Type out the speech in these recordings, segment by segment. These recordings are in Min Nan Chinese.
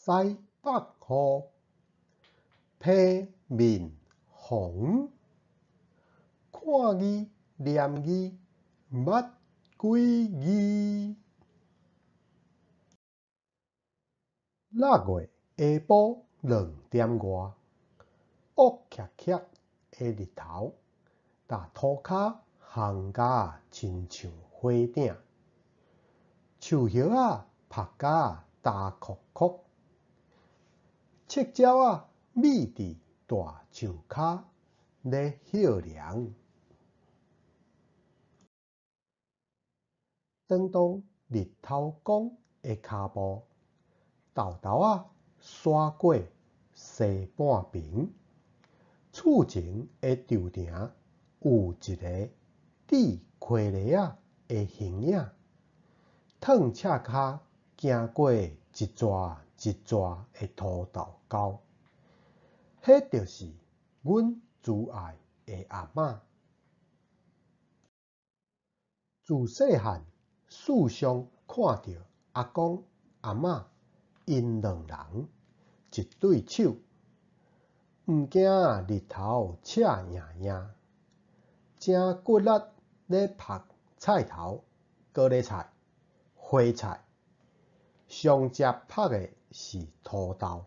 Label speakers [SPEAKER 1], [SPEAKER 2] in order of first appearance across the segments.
[SPEAKER 1] 西北雨，伻面紅，看字念字，捌幾字。六月下晡2點外，烏漆漆的日頭，共塗跤烘甲親像火鼎，樹葉仔曝甲焦硞硞，赤鳥仔覕佇大樹跤咧歇涼。轉動日頭公的跤步，沓沓仔徙過西半爿。厝前的樹埕有一个戴盔笠仔的形影，褪赤跤行過一逝一逝的土豆溝，彼就是阮慈愛的阿嬤。自細漢，時常看著阿公阿嬤𪜶兩人一對手，毋驚日頭赤炎炎，誠骨力咧曝菜頭、高麗菜、花菜，上捷曝的是土豆。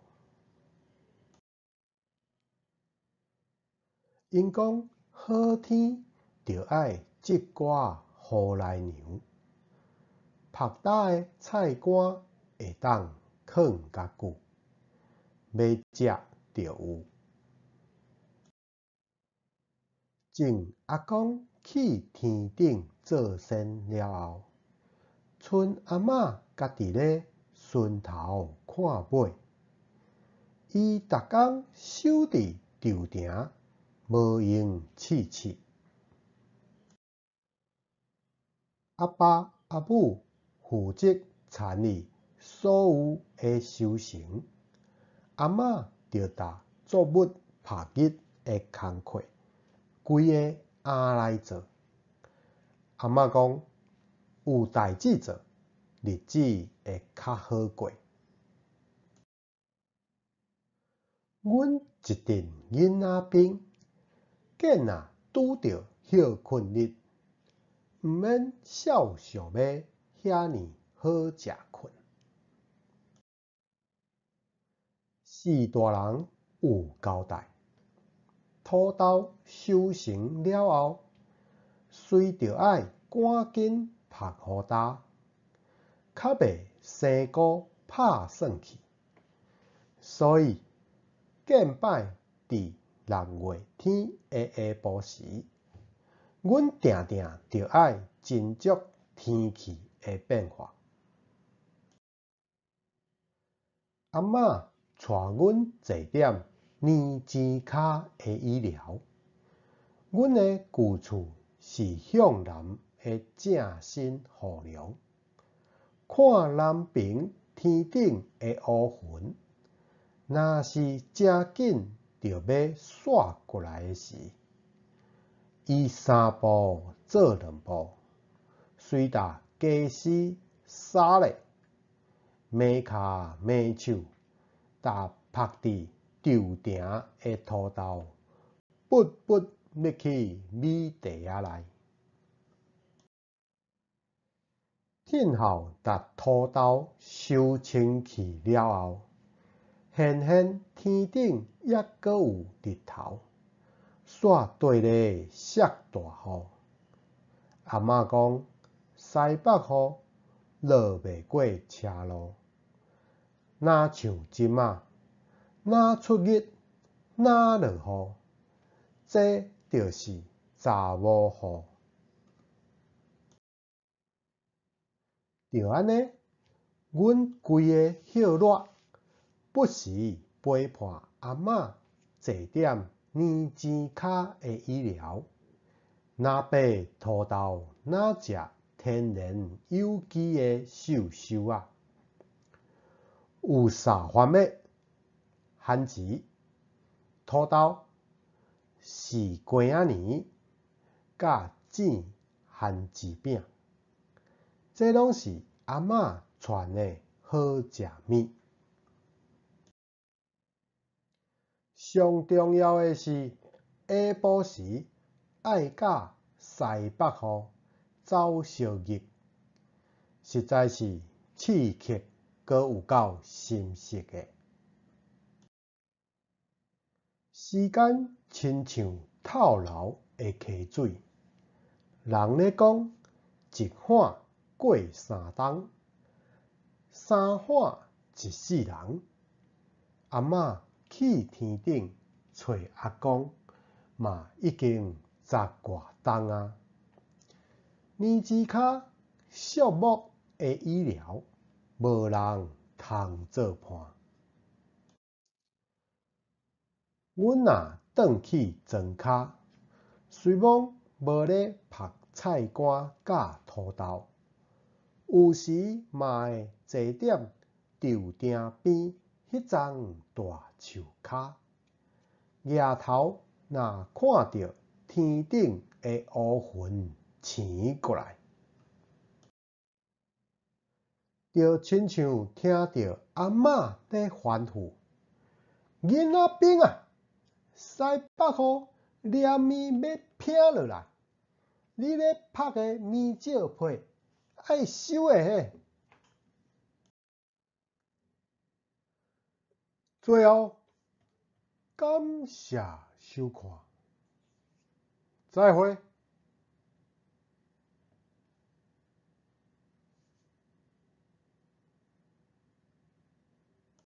[SPEAKER 1] 𪜶講好天著愛織寡雨來娘，曝焦的菜乾會當囥較久，欲食就有。種阿公去天頂做仙了後，賰阿嬤家己咧巡頭看尾。伊逐工守佇樹埕，無閒試試。阿爸阿母負責參與所有的收成，阿嬤著擔作物曝日的工課，規个尪來做。阿嬤講，有代誌做，日子會較好過。阮一陣囡仔兵，見若拄著歇睏日，毋免痟想欲遐爾好食睏。四大人有交代，土豆收成了後，隨著愛趕緊曝予焦，較袂生菇拍散去。所以，見擺佇六月天的下晡時，阮定定著愛斟酌天氣的變化。阿嬤帶阮坐踮年前跤的椅寮，阮的舊厝是向南的正身雨廊，看南爿天頂的烏雲，若是誠緊著欲煞過來的時，伊三步做兩步，隨共家私掃咧，罵跤罵手，共曝佇樹埕的土豆，滗滗入去米袋仔內。天后共土豆收清氣了後，現現天頂猶閣有日頭，煞綴咧摔大雨。阿嬤講，西北雨落袂過車路，若像這馬，若出日，若落雨，這就是查某雨。就按呢，阮規个歇熱，不時陪伴阿嬤坐踮年前跤的椅寮，若爬土豆，若食天然有機的瘦岫仔，有三番的番薯、土豆、糋瓜仔暝，佮煎番薯餅。這攏是阿嬤傳的好食物。上重要的是，下晡時愛佮西北雨走相入，實在是刺激閣有夠心塞的。時間親像透流的溪水，人咧講一喊過三冬，三喊一世人。阿嬤去天頂揣阿公，嘛已經十外冬矣。娘子跤寂寞的醫療，無人通做伴。阮若轉去莊跤，雖罔無咧曝菜乾佮土豆，有時嘛會坐踮稻埕邊彼叢大樹跤，額頭若看著天頂的烏雲生過來，就親像聽著阿嬤咧吩咐：囡仔兵啊，西北雨連綿欲劈落來，你咧曝的棉蓆被愛收的嘿。最後，感謝收看，再會。